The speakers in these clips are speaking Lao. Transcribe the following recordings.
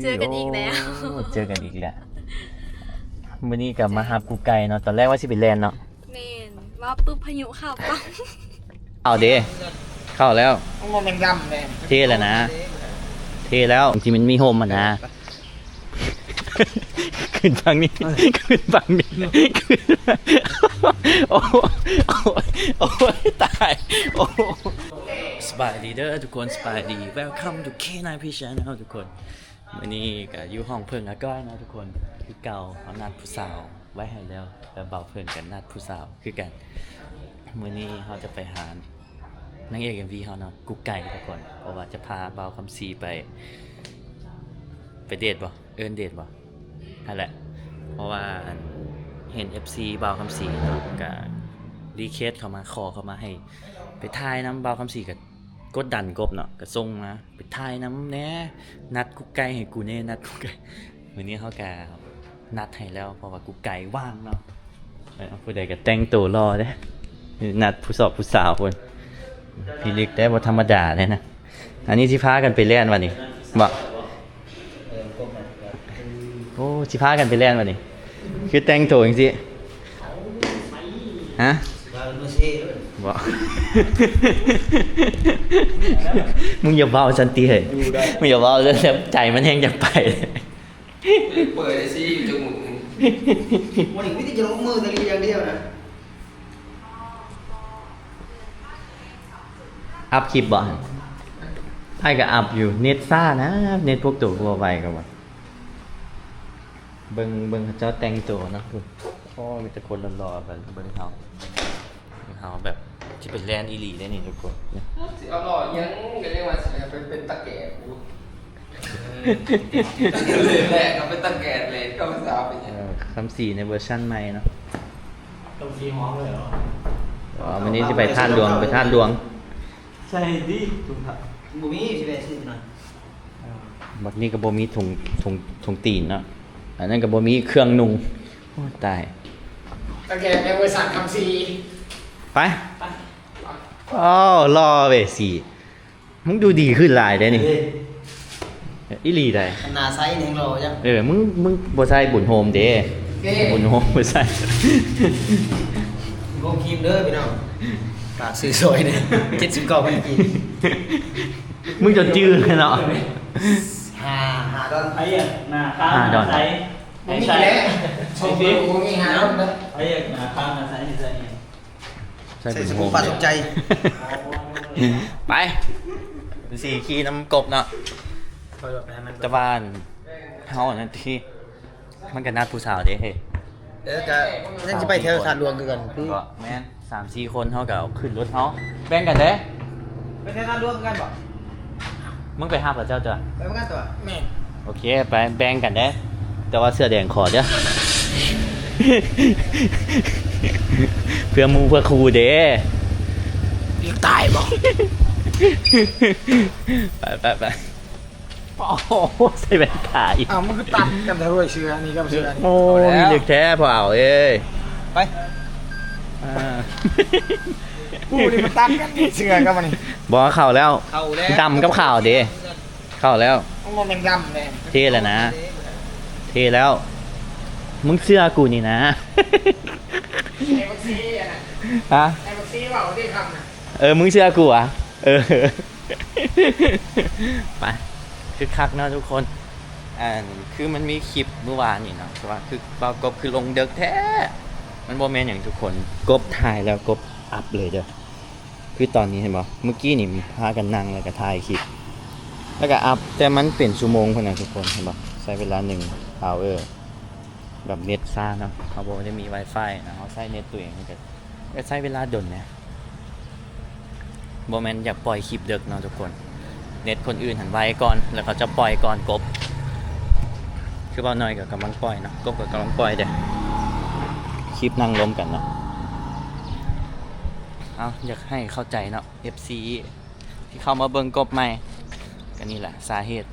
ເຈີກັນອີກແລ້ວ ໂອ້ ເຈີກັນອີກແລ້ວ. ມື້ນີ້ກໍມາຮັບກູ່ໄກ່ເນາະ, ຕອນແລກວ່າຊິໄປແລ່ນເນາະ. ແມ່ນ ວ່າປຶບພາຍຸເຂົ້າປ້ອມ. ເອົາເດ້ ເຂົ້າແລ້ວ. ມັນບໍ່ແມ່ນດຳແດ່. ເທ່ແລ້ວນະ ເທ່ແລ້ວ ທີ່ມັນມີຮົ່ມຫັ້ນນະ. ຂຶ້ນຝັ່ງນີ້ ຂຶ້ນຝັ່ງນີ້ ຂຶ້ນ ໂອ້ຍ ໂອ້ຍ ໂອ້ຍ ຕາຍ ໂອ້. ສະບາຍດີເດີທຸກຄົນ ສະບາຍດີ. Welcome to ເຄ ນາຍພີ Channel ທຸກຄົນ. ມື້ນີ້ກໍຢູ່ຫ້ອງເພິ່ງອາກ້ອຍເນາະທຸກຄົນ ຄືເກົ່າ. ເຮົານັດຜູ້ສາວໄວ້ໃຫ້ແລ້ວ ແລ້ວບ່າວເພິ່ງກໍນັດຜູ້ສາວຄືກັນ. ມື້ນີ້ເຮົາຈະໄປຫານາງເອກເອັມວີເຮົາເນາະ ກຸກໄກ່ທຸກຄົນ ເພາະວ່າຈະພາບ່າວຄຳສີໄປ ໄປເດດບໍ່ ເອີ້ນເດດບໍ່ ຫັ້ນແຫຼະ. ເພາະວ່າອັນ ເຫັນເອັຟຊີບ່າວຄຳສີເນາະ ກໍຣີເຄວເຂົ້າມາ ຂໍເຂົ້າມາໃຫ້ໄປຖ່າຍນຳບ່າວຄຳສີ ກໍກົດດັນກົບເນາະ ກໍສົ່ງມາ ໄປຖ່າຍນຳແດ່ ນັດກຸກໄກ່ໃຫ້ກູແດ່ ນັດກຸກໄກ່. ມື້ນີ້ເຮົາກະນັດໃຫ້ແລ້ວ ເພາະວ່າກຸກໄກ່ວ່າງເນາະ. ເອີ ຜູ້ໃດກະແຕ່ງໂຕຫຼໍ່ເດ້ ນັດຜູ້ສອບຜູ້ສາວພຸ້ນ ພິລຶກແຕ່ບໍ່ທຳມະດາເດ້ນະ. ອັນນີ້ຊິພາກັນໄປແລ່ນວະນີ້ ບໍ່? ໂອ້ ຊິພາກັນໄປແລ່ນວະນີ້ ຄືແຕ່ງໂຕຈັ່ງຊີ້? ຮະ? ບໍ່ ມຶງຢ່າເວົ້າຊັ້ນຕິເຮີ້ຍ ມຶງຢ່າເວົ້າຊັ້ນ ໃຈມັນແຮງຢາກໄປ. ເປີດໄດ້ຊີ້ຢູ່ຈະໝູກ ມື້ນີ້ມີແຕ່ຈະລົງມືຕະຫຼີຢ່າງດຽວນະ. ອັບຄລິບບໍ່? ອ້າຍກໍອັບຢູ່ ເນັດຊ້ານະ ເນັດພວກໂຕຄືວ່າໄວກໍວ່າ. ເບິ່ງ ເບິ່ງເຂົາເຈົ້າແຕ່ງໂຕເນາະ ໂອ້ ມີແຕ່ຄົນຫຼໍ່ໆ ເບິ່ງເຮົາ ເຮົາແບບຊິໄປແລ່ນອີ່ຫຼີໄດ໋ນີ້ທຸກຄົນ. ຊິເອົາຫຼໍ່ຫຍັງ ກໍຍັງວ່າຊິໄປເປັນຕາແກນຢູ່ ເອີ ແຫຼະ ກໍເປັນຕາແກນແຫຼະ ກໍບໍ່ຊາວເປັນຫຍັງ. ເອີ ຄຳສີໃນເວີຊັນໃໝ່ເນາະ ຕ້ອງສີຫອມເລີຍເນາະ. ອໍ ມື້ນີ້ຊິໄປທາດຫຼວງ ໄປທາດຫຼວງ. ໃສ່ດີ ຖົງເທ້າບໍ່ມີ ຊິໄປຊື້ໜ້ອຍ. ບັດນີ້ກໍບໍ່ມີຖົງ ຖົງ ຖົງຕີນເນາະ ອັນນັ້ນກໍບໍ່ມີເຄື່ອງນຸ່ງ. ໂອ້ຍ ຕາຍ ຕາແກໃນບໍລິສັດຄຳສີ. ໄປ ໄປ. ໂອ້ ຫຼໍ່ເວີຍສີ ມຶງດູດີຂຶ້ນຫຼາຍເດ້ນີ້ ເອີ ອີ່ຫຼີໃດ໋. ໜ້າໃສແຮງຫຼໍ່ຈັງ. ເອີ ມຶງ ມຶງບໍ່ໃສ່ບຸນໂຮມເດ້ ເດ້ ບຸນໂຮມບໍ່ໃສ່ ໂຮມຄຣີມເດີພີ່ນ້ອງ ຝາກຊື້ຊ່ອຍແດ່ ເຈັດສິບເກົ້າພັນກີບ. ມຶງຈົນຈື່ເນາະ ຫ້າ ຫ້າດອນ. ໃຜຢາກໜ້າຂາວ ຫ້າດອນ ໃສ ໃຫ້ໃສ່ ບໍ່ມີແຫຼະ ໃຫ້ຊິ ບໍ່ມີ ຫ້າດອນ. ໃຜຢາກໜ້າຂາວໜ້າໃສ ໃຫ້ໃສ່ ໃສ່ບຸນໂຮມ ໃສ່ສະໂພກປາສົມໃຈ. ໄປ ສີຂີ່ນຳກົບເນາະ ແຕ່ວ່າເຮົາອັນນັ້ນທີ່ ມັນກໍນັດຜູ້ສາວເດ້ເຮີ້ຍ. ເອີ ກໍຍັງຊິໄປແຖວທາດຫຼວງຄືກັນ ຄື ກໍແມ່ນ ສາມສີ່ຄົນ ເຮົາກໍເອົາຂຶ້ນລົດເຮົາ ແບ່ງກັນເດ້. ໄປແຖວທາດຫຼວງຄືກັນບໍ່? ມຶງໄປຮັບລະເຈົ້າຕົວະ ໄປນຳກັນຕົວະ. ແມ່ນ ໂອເຄ ໄປ ແບ່ງກັນເດ້ ແຕ່ວ່າເສື້ອແດງຂໍເດີ້ ເພື່ອໝູ່ເພື່ອຄູ່ເດ້. ຢາກຕາຍບໍ່? ໄປ ໄປ ໄປ. ໂອ້ໂຫ ໃສ່ແວ່ນຕາອີກ. ອ້າວ ມັນຄືຕັດກັນແທ້ເວີ້ຍ ເສື້ອນີ້ກັບເສື້ອນີ້. ໂອ້ ມີເລິກແທ້ພໍ່ອາວເອີຍ. ໄປ ອ່າ ກູນີ້ມັນຕັດກັນເສື້ອກັບອັນນີ້. ບໍ່ ເຂົ້າແລ້ວ ເຂົ້າແລ້ວ ດຳກັບຂາວເດ້ ເຂົ້າແລ້ວ. ມັນບໍ່ແມ່ນດຳແດ່ ເທ່ແລ້ວນະ ເທ່ແລ້ວ. ມຶງເຊື່ອກູນີ້ນະ. ໄອ້ບັກຊີອັນນັ້ນ ຮະ? ໄອ້ບັກຊີເວົ້າເດ້ຄຳນະ. ເອີ ມຶງເຊື່ອກູຫວາ? ເອີ. ໄປ ຄຶກຄັກເນາະທຸກຄົນ. ອັນ ຄືມັນມີຄລິບມື້ວານນີ້ເນາະ ແຕ່ວ່າຄືບ່າວກົບຄືລົງເດິກແທ້. ມັນບໍ່ແມ່ນຫຍັງທຸກຄົນ ກົບຖ່າຍແລ້ວກົບອັບເລີຍເດີ້. ຄືຕອນນີ້ເຫັນບໍ່ ມື້ກີ້ນີ້ພາກັນນັ່ງແລ້ວກໍຖ່າຍຄລິບ ແລ້ວກໍອັບ ແຕ່ມັນເປັນຊົ່ວໂມງພຸ້ນນະທຸກຄົນ ເຫັນບໍ່? ໃຊ້ເວລາໜຶ່ງ hour ແບບເນັດຊ້າເນາະ ເຮົາບໍ່ໄດ້ມີ Wi-Fi ນະ ເຮົາໃຊ້ເນັດຕົວເອງ ມັນກໍ ກໍໃຊ້ເວລາດົນແດ່. ບໍ່ແມ່ນຢາກປ່ອຍຄລິບເດິກເນາະທຸກຄົນ ເນັດຄົນອື່ນຫັ້ນໄວກ່ອນ ແລ້ວເຂົາຈະປ່ອຍກ່ອນກົບ. ຄືບ່າວນ້ອຍກໍກຳລັງປ່ອຍເນາະ ກົບກໍກຳລັງປ່ອຍເດ້ ຄລິບນັ່ງລົມກັນເນາະ. ເອົາ ຢາກໃຫ້ເຂົ້າໃຈເນາະ ເອັຟຊີ ທີ່ເຂົ້າມາເບິ່ງກົບໃໝ່ ກໍນີ້ແຫຼະສາເຫດ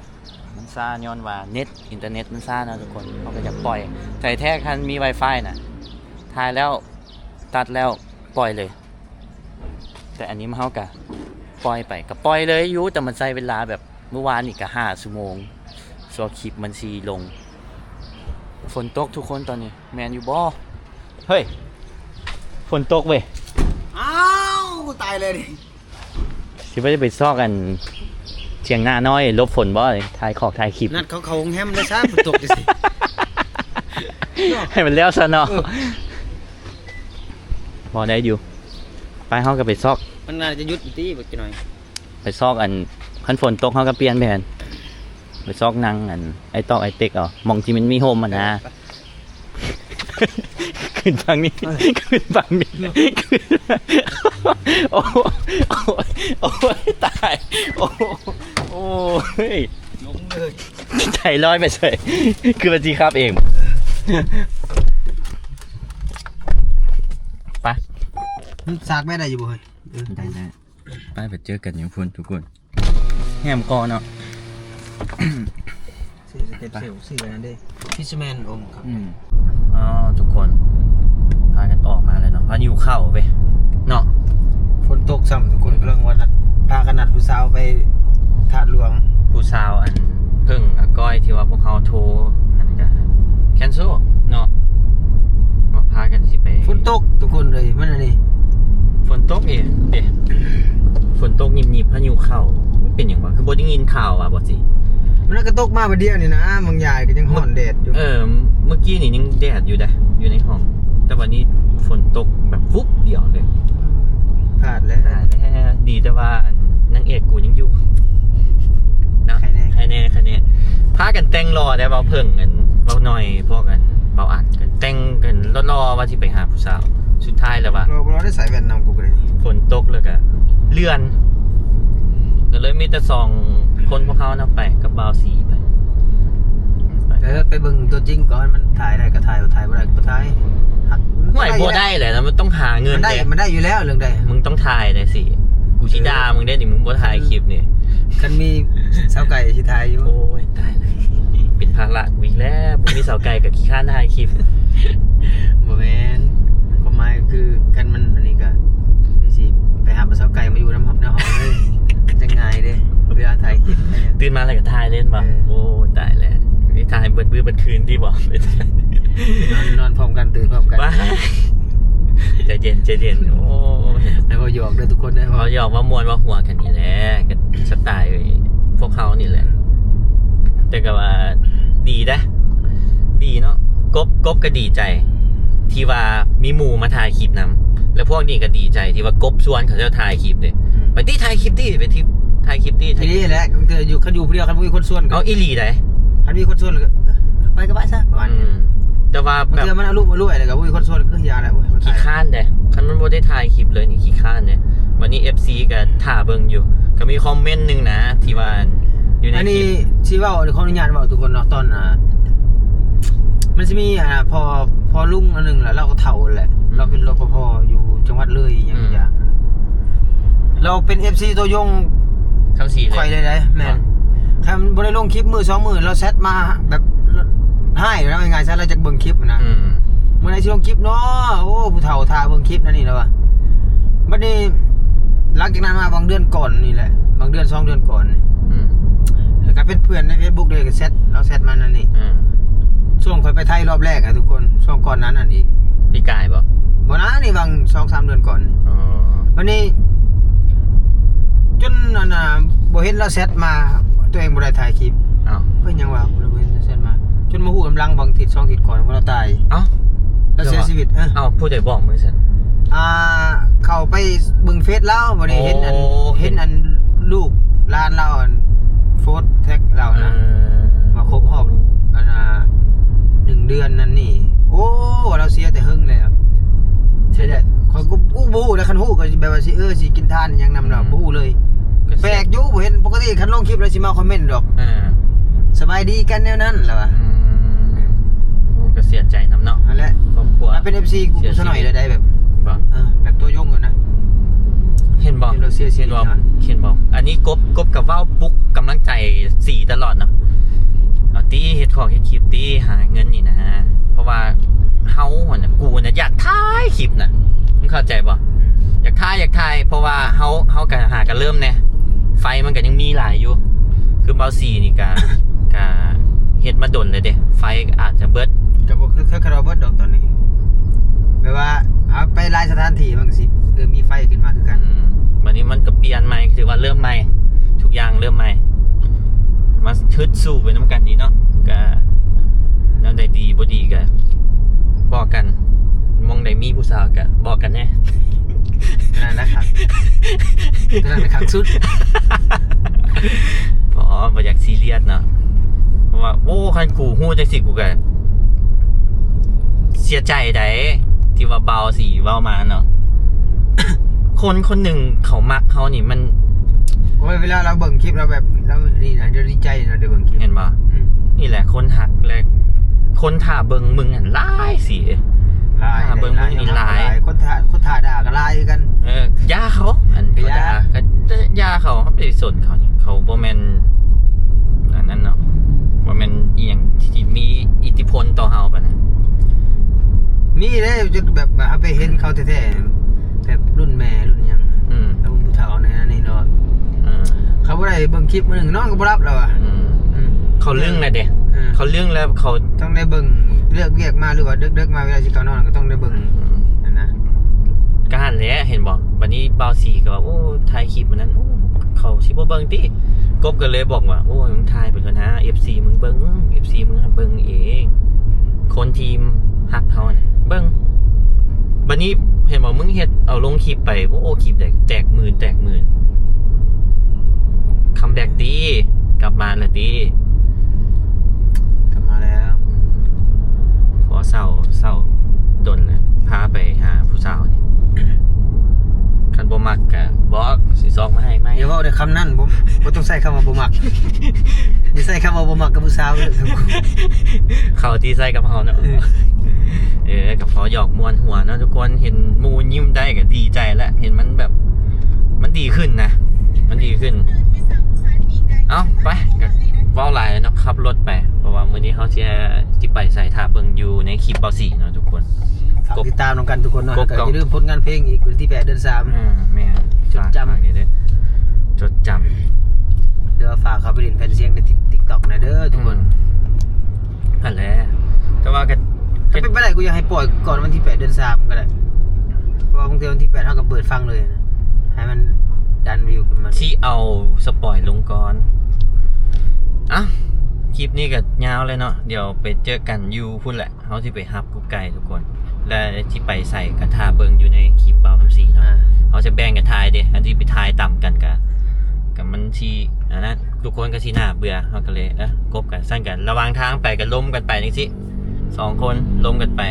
ມັນຊ້າຍ້ອນວ່າເນັດ ອິນເຕີເນັດມັນຊ້າເນາະທຸກຄົນ. ເຮົາກໍຢາກປ່ອຍ ໃຜແທ້ຄັນມີ Wi-Fi ນະ ຖ່າຍແລ້ວ ຕັດແລ້ວ ປ່ອຍເລີຍ. ແຕ່ອັນນີ້ເຮົາກະປ່ອຍໄປ ກະປ່ອຍເລີຍຢູ່ ແຕ່ມັນໃຊ້ເວລາແບບ ມື້ວານນີ້ກະຫ້າຊົ່ວໂມງ ຕົວຄລິບມັນຊິລົງ. ຝົນຕົກທຸກຄົນຕອນນີ້ ແມ່ນຢູ່ບໍ່? ເຮີ້ຍ ຝົນຕົກເວີຍ. ອ້າວ ຕາຍແລ້ວນີ້. ຊິວ່າຈະໄປຊອກອັນຖຽງນານ້ອຍຫຼົບຝົນບໍ່? ຖ່າຍຄອກຖ່າຍຄລິບ. ນັດເຂົາເຂົ້າໂຮງແຮມໄດ້ຊະ ຝົນຕົກຈັ່ງຊີ້. ໃຫ້ມັນແລ້ວຊະເນາະ. ເອີ ພໍໄດ້ຢູ່. ໄປ ເຮົາກໍໄປຊອກ. ມັນໜ້າຈະຢຸດຕິບັກຈັກໜ້ອຍ. ໄປຊອກອັນ ຄັນຝົນຕົກເຮົາກໍປ່ຽນແຜນ ໄປຊອກນັ່ງອັນ ໄອ້ຕອກໄອ້ເຕັກເອົາ ໝ່ອງທີ່ມັນມີຮົ່ມຫັ້ນນະ. ເອີ ໄປ ຂຶ້ນຝັ່ງນີ້ ເອີ ຂຶ້ນຝັ່ງນີ້ ເນາະ ຂຶ້ນ ໂອ້ຍ ໂອ້ຍ ໂອ້ຍ ຕາຍ ໂອ້ຍ ໂອ້ຍ ລົງເລີຍ ໃຈລອຍໄປໃສ ຄືວ່າຊິຂັບເອງ ໄປ ມັນສາກແມ່ໄດ້ຢູ່ບໍ່ເຮີ້ຍ? ເອີ ໄດ້ ໄດ້. ໄປ ໄປເຈີກັນຢູ່ພຸ້ນທຸກຄົນ ແຮມເກາະເນາະ. ຊື້ສະເຕັບເຊວ ຊື້ອັນນັ້ນເດ້ ຟິດເຊີແມນອົມຄັກ. ອືມ ອໍ ທຸກຄົນ ພາກັນອອກມາແລ້ວເນາະ ພາຫິວເຂົ້າເວີຍເນາະ. ຝົນຕົກຊ້ຳທຸກຄົນ ເອີ ເລື່ອງວ່ານັດ ພາກັນນັດຜູ້ສາວໄປທາດຫຼວງ ຜູ້ສາວອັນ ເພິ່ງອາກ້ອຍທີ່ວ່າພວກເຮົາໂທຫັ້ນກະແຄນເຊິລເນາະ ວ່າພາກັນຊິໄປ. ຝົນຕົກທຸກຄົນເອີຍ ມັນອັນນີ້ ຝົນຕົກເອງເດ້ ຝົນຕົກຍິບໆ ພາຍຸເຂົ້າ ມັນເປັນຫຍັງວະ ຄືບໍ່ໄດ້ຍິນຂ່າວວ່າບໍ່ຊິ. ມັນກໍຕົກມາບາດດຽວນີ້ນະ ບາງຢ່າຍກໍຍັງຮ້ອນແດດຢູ່. ເອີ ເມື່ອກີ້ນີ້ຍັງແດດຢູ່ເດ້ ຢູ່ໃນຫ້ອງ ແຕ່ບາດນີ້ຝົນຕົກແບບວຸບດຽວເລີຍ. ອືມ ພາດແລ້ວ ຕາຍແລ້ວ ດີແຕ່ວ່າອັນ ນາງເອກກູຍັງຢູ່ເນາະ ໃຄແນ່ ໃຄແນ່ ໃຄແນ່. ພາກັນແຕ່ງຫຼໍ່ແດ່ ເບົາເຜິ້ງ ອັນ ເບົາໜ້ອຍ ພວກອັນ ເບົາອັດ ກໍແຕ່ງກັນຫຼໍ່ໆ ວ່າຊິໄປຫາຜູ້ສາວ ສຸດທ້າຍແລ້ວວ່າ ບໍ່ ບໍ່ໄດ້ໃສ່ແວ່ນນຳກູກໍໄດ້ ຝົນຕົກແລ້ວກໍເລື່ອນ ກໍເລີຍມີແຕ່ສອງຄົນພວກເຮົານະ ໄປກັບບ່າວສີໄປ ໄປ ເອີ ໄປເບິ່ງຕົວຈິງກ່ອນ ມັນຖ່າຍໄດ້ກໍຖ່າຍ ບໍ່ຖ່າຍບໍ່ໄດ້ກໍບໍ່ຖ່າຍ. ຫາຍ ບໍ່ໄດ້ແຫຼະ ມັນຕ້ອງຫາເງິນ ມັນໄດ້ ເດ້ ມັນໄດ້ຢູ່ແລ້ວເລື່ອງໃດ ມຶງຕ້ອງຖ່າຍໄດ້ຊິ ກູຊິ ເອີ ດ່າມຶງເດ້ນີ້ ມຶງບໍ່ຖ່າຍຄລິບນີ້. ຄັນມີສາວໄກ່ຊິຖ່າຍຢູ່. ໂອ້ຍ ຕາຍແລ້ວ ເປັນພາລະກູອີກແລ້ວ ບໍ່ມີສາວໄກ່ກໍຂີ້ຄ້ານຖ່າຍຄລິບ. ບໍ່ແມ່ນ ຄວາມໝາຍຄື ຄັນມັນອັນນີ້ກໍ ຊິໄປຫາສາວໄກ່ມາຢູ່ນຳ ນຳເຮົາເລີຍ ຈັ່ງງ່າຍເດ້ ເວລາຖ່າຍຄລິບ. ຕື່ນມາແລ້ວກໍຖ່າຍເລີຍແມ່ນບໍ່? ເອີ ໂອ້ ຕາຍແລ້ວ ນີ້ຖ່າຍເບິດມື້ເບິດຄືນຕິບໍ່? ນອນ ນອນພ້ອມກັນ ຕື່ນພ້ອມກັນ. ບ້າ ໃຈເຢັນ ໃຈເຢັນ. ໂອ້ ໃຫ້ເວົ້າຫຍອກເດີທຸກຄົນເດີ ເວົ້າຫຍອກ ເວົ້າມ່ວນ ເວົ້າຫົວກັນນີ້ແຫຼະ ກໍສະໄຕລ໌ພວກເຮົານີ້ແຫຼະ. ແຕ່ກໍວ່າດີເດ້ ດີເນາະ ກົບ ກົບກໍດີໃຈທີ່ວ່າມີໝູ່ມາຖ່າຍຄລິບນຳ ແລ້ວພວກນີ້ກໍດີໃຈທີ່ວ່າກົບຊວນເຂົາເຈົ້າຖ່າຍຄລິບເດ້. ອືມ ໄປຕິ ຖ່າຍຄລິບຕິ ໄປຕິ ຖ່າຍຄລິບຕິ ຖ່າຍ ອີ່ຫຼີແຫຼະ ຢູ່ ຄັນຢູ່ຜູ້ດຽວ ຄັນບໍ່ມີຄົນຊວນ ເອົາ ອີ່ຫຼີໃດ ຄັນມີຄົນຊວນກໍ ເອີ ໄປກໍໄປຊະ ປະມານນີ້. ອືມ ແຕ່ວ່າແບບ ບາງເທື່ອມັນອາລຸມອາລວຍ ແລ້ວກໍບໍ່ມີຄົນຊວນ ເອີ ຢ່າແຫຼະ ໂອ້ຍ ຂີ້ຄ້ານເດ້ ຄັນມັນບໍ່ໄດ້ຖ່າຍຄລິບເລີຍນີ້ ຂີ້ຄ້ານເດ້. ບັດນີ້ ເອັຟຊີ ກໍຖ້າເບິ່ງຢູ່ ກໍມີຄອມເມັນໜຶ່ງນະ ທີ່ວ່າຢູ່ໃນ ອັນນີ້ ຄລິບ ຊິເວົ້າ ຂໍອະນຸຍາດເວົ້າທຸກຄົນເນາະ ຕອນ ອ່າ ມັນຊິມີ ອ່າ ພໍ່ ພໍ່ລຸງອັນໜຶ່ງລະ ລາວກໍເຖົ້າແຫຼະ ອືມ ລາວເປັນ ລປພ ຢູ່ຈັງຫວັດເລີຍ ອີ່ຫຍັງ ອືມ ຢ່າງ ລາວເປັນ ເອັຟຊີ ຕັວຍົງ ຄຳສີ ຂ້ອຍເລີຍເດ້ ແມ່ນ ບໍ່ ຄັນບໍ່ໄດ້ລົງຄລິບມື້ສອງມື້ ລາວແຊັດມາແບບຮ້າຍນະ ວ່າງ່າຍໆຊະ ລາວຢາກເບິ່ງຄລິບນະ. ອືມ ມື້ໃດຊິລົງຄລິບເນາະ ໂອ້ ຜູ້ເຖົ້າຖ້າເບິ່ງຄລິບນັ້ນນີ້ລະວ່າ. ບັດນີ້ ຫຼັງຈາກນັ້ນມາບາງເດືອນກ່ອນນີ້ແຫຼະ ບາງເດືອນສອງເດືອນກ່ອນນີ້ ອືມ ແລ້ວກໍເປັນເພື່ອນໃນເຟສບຸກເດ້ ກໍແຊັດ ລາວແຊັດມານັ້ນນີ້ ອືມ ຊ່ວງຂ້ອຍໄປໄທຮອບແລກນະທຸກຄົນ ຊ່ວງກ່ອນໜ້ານັ້ນອີກ ປີກາຍບໍ່? ບໍ່ນາ ນີ້ຫວ່າງສອງສາມເດືອນກ່ອນນີ້. ອໍ ບັດນີ້ ຈົນອັນນ່າ ບໍ່ເຫັນລາວແຊັດມາ ຕົວເອງບໍ່ໄດ້ຖ່າຍຄລິບ. ອ້າວ ເປັນຫຍັງວະ ບໍ່ໄດ້ເຫັນລາວແຊັດມາ ຈົນມາຮູ້ນຳຫຼັງບາງທິດສອງທິດກ່ອນວ່າລາວຕາຍ. ເອົ້າ ລາວເສຍຊີວິດ. ເອີ ເອົ້າ ຜູ້ໃດບອກມຶງຊັ້ນ? ອ່າ ເຂົ້າໄປເບິ່ງເຟສລາວ ບັດນີ້ເຫັນອັນ ໂອ້ ເຫັນອັນລູກຫຼານລາວອັນໂພສແທັກລາວນະ ເອີ ວ່າຄົບຮອບອັນນ່າ ໜຶ່ງເດືອນນັ້ນນີ້. ໂອ້ ວ່າລາວເສຍແຕ່ເຫິງແລ້ວ. ເສຍແລ້ວ ຂ້ອຍກໍບໍ່ຮູ້ນະ ຄັນຮູ້ກໍແບບວ່າຊິ ເອີ ຊິກິນທານຫຍັງນຳລາວ ອືມ ບໍ່ຮູ້ເລີຍ. ກໍແປກຢູ່ ບໍ່ເຫັນ ປົກກະຕິຄັນລົງຄລິບແລ້ວຊິມາຄອມເມັນດອກ ອ່າ ສະບາຍດີກັນແນວນັ້ນລະວ່າ. ອືມ ໂອ້ ກໍເສຍໃຈນຳເນາະ ຫັ້ນແຫຼະ ຄອບຄົວ ຖ້າເປັນ ເອັຟຊີ ກູ ເສຍຊີວິດ ສະໜ້ອຍເລີຍໄດ້ແບບ ບໍ່ ເອີ ແບບຕົວຍົງຢູ່ນະ ເຫັນບໍ່? ເຫັນບໍ່? ເສຍຊີວິດ ເຫັນບໍ່? ອັນນີ້ກົບ ກົບກໍເວົ້າປຸກກຳລັງໃຈສີຕະຫຼອດເນາະ ເອົາຕິ ເຮັດຂອງເຮັດຄລິບຕິ ຫາເງິນນີ້ນະ ເພາະວ່າເຮົາຫັ້ນນະ ກູນະຢາກຖ່າຍຄລິບນະ ມຶງເຂົ້າໃຈບໍ່? ຢາກຖ່າຍ ຢາກຖ່າຍ ເພາະວ່າເຮົາ ເຮົາກໍຫາກໍເລີ່ມແດ່ ໄຟມັນກໍຍັງມີຫຼາຍຢູ່ ຄືເບົາສີນີ້ກໍ ກໍ ເຮັດມາດົນແລ້ວເດ້ ໄຟກໍອາດຈະເບິດ. ກໍບໍ່ຄື ຄືຄາຣາໂອເບິດດອກຕອນນີ້ ແບບວ່າເອົາໄປຫຼາຍສະຖານທີ່ ມັນກໍຊິ ເອີ ມີໄຟຂຶ້ນມາຄືກັນ. ອືມ ບັດນີ້ມັນກໍປ່ຽນໃໝ່ ຖືວ່າເລີ່ມໃໝ່ ທຸກຢ່າງເລີ່ມໃໝ່ ມາຮຶດສູ້ໄປນຳກັນນີ້ເນາະ. ກໍແນວໃດດີບໍ່ດີກໍບອກກັນ ໝ່ອງໃດມີຜູ້ສາວກໍບອກກັນແດ່. ນັ້ນແຫຼະຄັກ ນັ້ນແຫຼະຄັກສຸດ. ບໍ່ ບໍ່ຢາກຊີຣຽສເນາະ ເພາະວ່າ ໂອ້ ຄັນກູຮູ້ຈັ່ງຊີ້ ກູກໍເສຍໃຈໃດ ທີ່ວ່າບ່າວສີເວົ້າມາເນາະ. ຄົນຄົນໜຶ່ງເຂົາມັກເຮົານີ້ ມັນ ໂອ້ຍ ເວລາລາວເບິ່ງຄລິບ ລາວແບບ ລາວນີ້ນະ ລາວດີໃຈນະ ໄດ້ເບິ່ງຄລິບ ເຫັນບໍ່? ອືມ ນີ້ແຫຼະຄົນຮັກ ແລະ ຄົນຖ້າເບິ່ງມຶງຫັ້ນຫຼາຍສີ ຫຼາຍ ຖ້າເບິ່ງມຶງນີ້ຫຼາຍ ຫຼາຍ ຄົນຖ້າ ຄົນຖ້າດ່າກໍຫຼາຍຄືກັນ. ເອີ ຢ່າເຂົາ ອັນ ກໍຢ່າ ເຂົາດ່າກໍຢ່າເຂົາ ເຮົາໄປສົນເຂົາຫຍັງ ເຂົາບໍ່ແມ່ນອັນນັ້ນເນາະ ບໍ່ແມ່ນອີ່ຫຍັງທີ່ມີອິດທິພົນຕໍ່ເຮົາປານນັ້ນ. ມີເດ້ ຈົນແບບວ່າເຮົາໄປເຫັນເຂົາແທ້ໆ ແບບລຸ້ນແມ່ລຸ້ນຫຍັງ ອືມ ແລ້ວຜູ້ເຖົ້າໃນອັນນີ້ເນາະ ເອີ ເຂົາບໍ່ໄດ້ເບິ່ງຄລິບມື້ໜຶ່ງນອນກໍບໍ່ຫຼັບແລ້ວວ່າ ອືມ ອືມ ເຂົາລຶ້ງແລ້ວເດ້ ເອີ ເຂົາລຶ້ງແລ້ວ ເຂົາຕ້ອງໄດ້ເບິ່ງ ເລີກວຽກມາ ຫຼືວ່າເດິກໆມາ ເວລາຊິເຂົ້ານອນກໍຕ້ອງໄດ້ເບິ່ງ ອືມ ຫັ້ນນະ. ກໍຫັ້ນແຫຼະ ເຫັນບໍ່? ບັດນີ້ບ່າວສີກໍວ່າ ໂອ້ ຖ່າຍຄລິບອັນນັ້ນ ໂອ້ ເຂົາຊິບໍ່ເບິ່ງຕິ? ກົບກໍເລີຍບອກວ່າ ໂອ້ຍ ມຶງຖ່າຍໄປເຖາະນາ ເອັຟຊີມຶງເບິ່ງ ເອັຟຊີມຶງຫາເບິ່ງເອງ ຄົນທີ່ຮັກເຮົານະເບິ່ງ. ບັດນີ້ເຫັນບໍ່? ມຶງເຮັດເອົາລົງຄລິບໄປ ໂອ້ ຄລິບໃດແຕກໝື່ນ ແຕກໝື່ນ. ຄັມແບັກຕິ ກັບມາແລ້ວຕິ? ກັບມາແລ້ວ ພໍເຊົາ ເຊົາດົນແລ້ວ ພາໄປຫາຜູ້ສາວນີ້ ຄັນບໍ່ມັກກະບອກ ຊິຊອກມາໃຫ້ໃໝ່. ຢ່າເວົ້າໄດ້ຄຳນັ້ນ ບໍ່ ບໍ່ຕ້ອງໃຊ້ຄຳວ່າບໍ່ມັກ ຢ່າໃຊ້ຄຳວ່າບໍ່ມັກກັບຜູ້ສາວເດີ ເຂົາທີ່ໃຊ້ກັບເຮົາເນາະ. ເອີ ເອີ ກໍພໍຫຍອກມ່ວນຫົວເນາະທຸກຄົນ ເຫັນໝູ່ຍິ້ມໄດ້ກໍດີໃຈແລ້ວ ເຫັນມັນແບບ ມັນດີຂຶ້ນນະ ມັນດີຂຶ້ນ. ເອົ້າ ໄປ ກໍເວົ້າຫຼາຍແລ້ວເນາະ ຂັບລົດໄປ ເພາະວ່າມື້ນີ້ເຮົາຊິ ຊິໄປໃສ ຖ້າເບິ່ງຢູ່ໃນຄລິບບ່າວສີເນາະທຸກຄົນ. ຝາກຕິດຕາມນຳກັນທຸກຄົນເນາະ ແລ້ວກໍຢ່າລືມຜົນງານເພງອີກ ວັນທີແປດ ເດືອນສາມ ອືມ ແມ່ນ ຈົດຈຳ ຝາກ ຝາກນີ້ເດີ ຈົດຈຳ ຫຼືວ່າຝາກເຂົ້າໄປຫຼິ້ນແຜ່ນສຽງໃນຕິກຕັອກນະເດີທຸກຄົນ. ອືມ ຫັ້ນແຫຼະ ແຕ່ວ່າກໍ ຖ້າເປັນໄປໄດ້ ກູຢາກໃຫ້ປ່ອຍກ່ອນວັນທີແປດ ເດືອນສາມກໍໄດ້ ເພາະວ່າບາງເທື່ອວັນທີແປດ ເຮົາກໍເປີດຟັງເລີຍນະ ໃຫ້ມັນດັນວິວຂຶ້ນມາ. ຊິເອົາສະປອຍລົງກ່ອນ. ອ່ະ ຄລິບນີ້ກໍຍາວແລ້ວເນາະ ດຽວໄປເຈີກັນຢູ່ພຸ້ນແຫຼະ ເຮົາຊິໄປຮັບກຸບໄກ່ທຸກຄົນ ແລະ ຊິໄປໃສກໍຖ້າເບິ່ງຢູ່ໃນຄລິບບ່າວຄຳສີເນາະ. ອ່າ ເຮົາຈະແບ່ງກັນຖ່າຍເດ້ ອັນທີ່ໄປຖ່າຍຕຳກັນກະ ກະມັນຊິ ອັນນັ້ນ ທຸກຄົນກໍຊິໜ້າເບື່ອ ເຮົາກໍເລີຍ ເອີ ກົບກັນ. ຊັ້ນກໍລະຫວ່າງທາງໄປກໍລົມກັນໄປຈັ່ງຊີ້ ສອງຄົນລົມກັນໄປ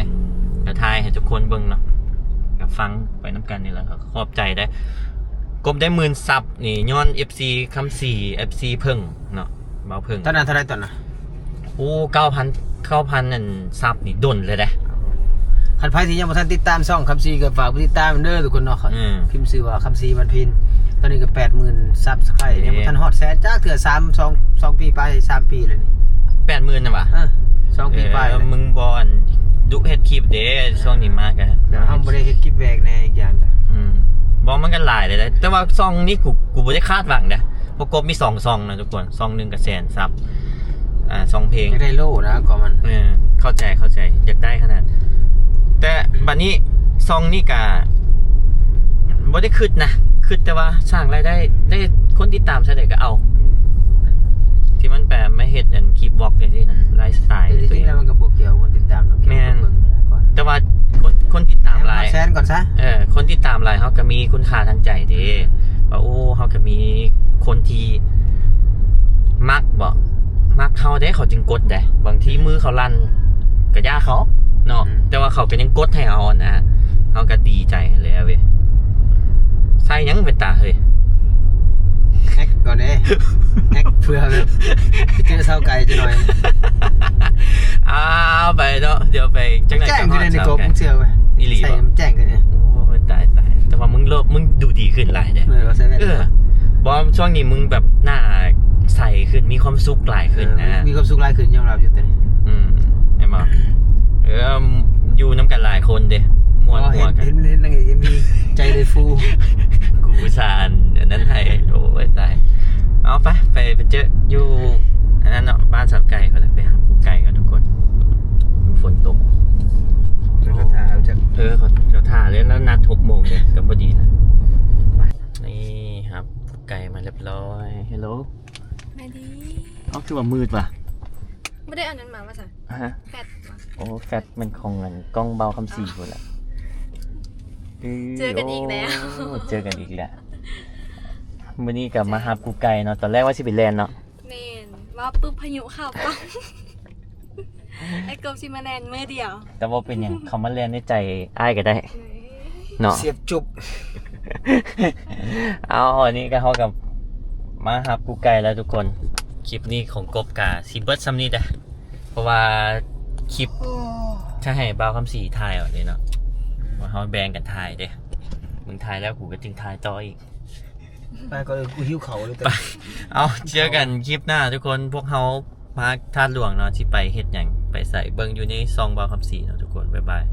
ກໍຖ່າຍໃຫ້ທຸກຄົນເບິ່ງເນາະ ກໍຟັງໄປນຳກັນນີ້ແຫຼະ. ກໍຂອບໃຈເດ້ ກົບໄດ້ໝື່ນຊັບນີ້ຍ້ອນເອັຟຊີຄຳສີ ເອັຟຊີເຜິ້ງເນາະ ບ່າວເຜິ້ງ. ຕອນນັ້ນເທົ່າໃດຕອນນັ້ນ? ໂອ້ ເກົ້າພັນ ເກົ້າພັນອັນຊັບນີ້ດົນເລີຍເດ້. ຄັນໃຜທີ່ຍັງບໍ່ທັນຕິດຕາມຊ່ອງຄຳສີ ກໍຝາກໄປຕິດຕາມເດີທຸກຄົນເນາະ. ອືມ ພິມຊື່ວ່າຄຳສີ ວັນພີນ ຕອນນີ້ກໍແປດໝື່ນຊັບສະໄຄຣບ໌ ເອີ ຍັງບໍ່ທັນຮອດແສນຈັກເທື່ອ ສາມ ສອງ ສອງປີປາຍ ສາມປີແລ້ວນີ້. ແປດໝື່ນນະຫວາ? ເອີ ສອງປີປາຍ ເອີ ແລ້ວ ມຶງບໍ່ອັນດຸເຮັດຄລິບເດ້ ຊ່ວງນີ້ມາກໍ ແບບເຮົາບໍ່ໄດ້ເຮັດຄລິບແວກແດ່ອີກຢ່າງ. ອືມ ບໍ່ ມັນກໍຫຼາຍເລີຍ ແຕ່ວ່າຊ່ອງນີ້ ກູ ກູບໍ່ໄດ້ຄາດຫວັງເດ້ ເພາະກົບມີສອງຊ່ອງນະທຸກຄົນ ຊ່ອງໜຶ່ງກໍແສນຊັບ ອ່າ ຊ່ອງເພງ ຢາກໄດ້ໂລນະກໍມັນ ເອີ ເຂົ້າໃຈ ເຂົ້າໃຈ ຢາກໄດ້ຂະໜາດ. ແຕ່ບັດນີ້ຊ່ອງນີ້ກະບໍ່ໄດ້ຄິດນະ ຄິດແຕ່ວ່າສ້າງລາຍໄດ້ ໄດ້ຄົນຕິດຕາມສ່ຳໃດກໍເອົາ ທີ່ມັນແບບມາເຮັດອັນຄລິບວລັອກຈັ່ງຊີ້ນະ ອືມ ໄລຟ໌ສະໄຕລ໌ ແຕ່ທີ່ຈິງແລ້ວມັນກໍບໍ່ກ່ຽວຄົນຕິດຕາມດອກ ແມ່ນ ແຕ່ວ່າຄົນ ຄົນຕິດຕາມຫຼາຍ ແສນກ່ອນຊະ ເອີ ຄົນຕິດຕາມຫຼາຍ ເຮົາກໍມີຄຸນຄ່າທາງໃຈເດ້ ອືມ ວ່າ ໂອ້ ເຮົາກໍມີຄົນທີ່ມັກບໍ ມັກເຮົາເດ້ ເຂົາຈຶ່ງກົດເດ້ ບາງທີມືເຂົາສັ່ນກໍຢ່າເຂົາເນາະ ອືມ ແຕ່ວ່າເຂົາກໍຍັງກົດໃຫ້ເຮົາຫັ້ນນະ ເຮົາກໍດີໃຈຫັ້ນແຫຼະເວີຍ. ໃສ່ຫຍັງເປັນຕາເຮີຍ? ແຮັກກ່ອນເດ້ ແຮັກເພື່ອແບບໄປເຈີຊາວໄກຈັກໜ່ອຍ. ອ້າວ ໄປເນາະ ດຽວໄປ ຈັກໜ່ອຍ ແຈ້ງຂຶ້ນໃນກົບ ເຊື່ອໄວ້ ອີ່ຫຼີ ໃສ່ ບໍ່ ມັນແຈ້ງຂຶ້ນເດ້. ໂອ້ຍ ຕາຍ ຕາຍ ແຕ່ວ່າມຶງໂລ ມຶງດູດີຂຶ້ນຫຼາຍເດ້. ເອີ ວ່າໃສ່ແວ່ນ ເອີ ບໍ່ ຊ່ວງນີ້ມຶງແບບໜ້າໃສຂຶ້ນ ມີຄວາມສຸກຫຼາຍຂຶ້ນນະ. ເອີ ມີຄວາມສຸກຫຼາຍຂຶ້ນ ຍອມຮັບຢູ່ຕອນນີ້. ອືມ ແມ່ນບໍ່? ເອີ ຢູ່ນຳກັນຫຼາຍຄົນເດ້ ມ່ວນຫົວກັນ. ເຫັນ ເຫັນນາງເອກເອັມວີ ໃຈເລີຍຟູ. ກູອຸດສ່າອັນນັ້ນໃຫ້ ໂອ້ຍ ຕາຍ. ເອົາໄປ ໄປ ໄປເຈີຢູ່ອັນນັ້ນເນາະ ບ້ານສາວໄກ່ພຸ້ນແຫຼະ ໄປຫາ. โอ้ย ฮัลโหล แม่ดี เอ้า คือว่ามืดว่ะ บ่ได้เอานั้นมาว่าซั่น ฮะ แฟลช โอ้ แฟลชมันของอันกล้องเบาคำศรีพุ้นแหละ เจอกันอีกแล้ว โอ้ เจอกันอีกแล้ว มื้อนี้ก็มาฮับกูไก่เนาะ ตอนแรกว่าสิไปแล่นเนาะ แม่น ว่าปึ๊บพายุเข้าปั๊บ ไอ้กบสิมาแล่นมื้อเดียว แต่บ่เป็นหยัง เขามาแล่นในใจอ้ายก็ได้ เนาะ เสียบจุบ เอา อันนี้ก็เฮาก็มาฮับกูไก่แล้วทุกคน คลิปนี้ของกบก็สิเบิดส่ำนี้เด้อ เพราะว่าคลิป โอ้ ถ้าให้บ่าวคำศรีถ่ายเอาเด้เนาะ ว่าเฮาแบ่งกันถ่ายเด้ มึงถ่ายแล้วกูก็จึงถ่ายต่ออีก ไปก่อน เออ กูหิวข้าวเลย ไป เอา เจอกันคลิปหน้าทุกคน พวกเฮามาธาตุหลวงเนาะ สิไปเฮ็ดหยัง ไปไส เบิ่งอยู่ในช่องบ่าวคำศรีเนาะทุกคน บ๊ายบาย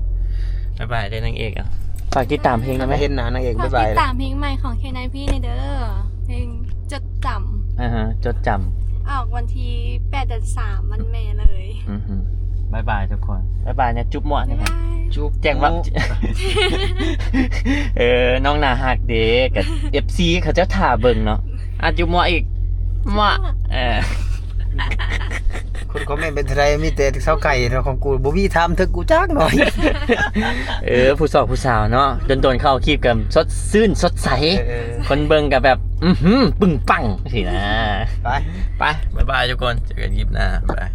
บ๊ายบายเด้อนางเอก อ่ะ ฝากติดตามเพลงได้ไหม เห็นหน้านางเอก ฝาก บ๊ายบาย ติดตามเพลงใหม่ของ เคไนพี แหน่เด้อ เพลงจดจ๋ำ อ่าฮะ จดจ๋ำ ออกวันที่แปดเดือนสาม วันแม่เลย อือหือ บ๊ายบายทุกคน บ๊ายบายนะ จุ๊บมั่ว บ๊ายบาย จุ๊บ แจ้งว่า จุ๊บ เออ น้องน่าฮักเด้ กับ เอฟซี เขาเจ้าถ่าเบิ่งเนาะ อ่ะ จุ๊บมั่วอีก มั่ว เออ คนคอมเมนต์เป็นไทยมีแต่สาวไก่เนาะ ของกูบ่มีถามถึงกูจักหน่อย เออ ผู้สาวผู้สาวเนาะ โดนๆ เข้าคลิปกันสดชื่นสดใส เออ คนเบิ่งก็แบบ อื้อหือ ปึ้งปังสินะ ไป ไป บ๊ายบายทุกคน เจอกันคลิปหน้า บ๊ายบาย